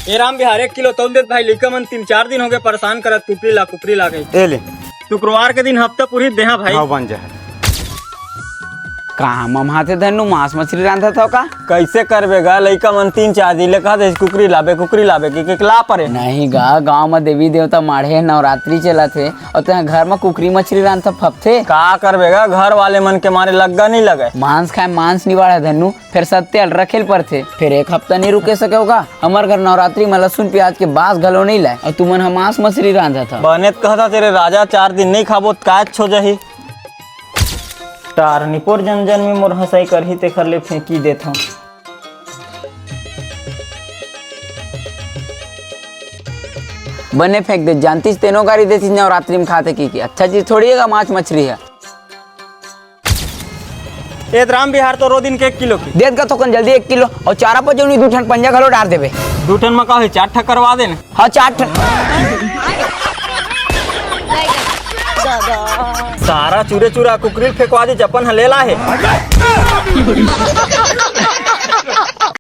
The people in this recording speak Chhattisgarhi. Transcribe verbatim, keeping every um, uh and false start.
ए राम बिहार, एक किलो तौल देत भाई, लइका मन तीन चार दिन होगे परेशान करत, कुकरी ला, कुकरी ला कहि। ए ले। शुक्रवार के दिन हफ्ता पूरी देहा भाई। हाँ, बन जा। कहाँ ममहाथे धन्नू, मांस मछरी रांधत हव का? कइसे करबे गा, लइका मन तीन चार दिन ले कहत हे, "कुकरी लाबे, कुकरी लाबे," कि, कि ला परे। नहीं गा, गांव म देवी देवता माढ़े हे, नवरात्रि चलत हे, अउ तें घर म कुकरी मछरी रांधत फपथे। का करबे गा, घर वाले मन के मारे लग्गा नइ लगे। मांस खाए मांस नइ बाढ़े धन्नू, फेर सत्ते अल रखे ल परथे, फेर एक हफ्ता नइ रुके सके होगा। हमर घर नवरात्रि म लहसुन प्याज के बास घलो नइ लाय, अउ तुमन ह मांस मछरी रांधत हव। बने त कहत हंव तेरे राजा, चार दिन नइ खाबो त काय हो जाही। टार निपोर जन जन में मोर हंसई करही, तेखर ले फेंकी देथंव। बने फेंक दे, जानतीस तेनो गारी देतीस नवरात्रि में खाथे कि, कि अच्छा चीज थोड़ी हे गा मांस मछरी ह। ए त राम बिहार तो रो दिन के एक किलो की। देत गा थोकन जल्दी एक किलो, अउ चारा पर जउनी दू ठन पंजा घलो डार देबे। दू ठन म का होही, चार ठक करवा दे न। हाँ, चार ठन। सारा चूरे चूरा कुकरी ल फेंकवा दीस, अपन ह ले ला हे।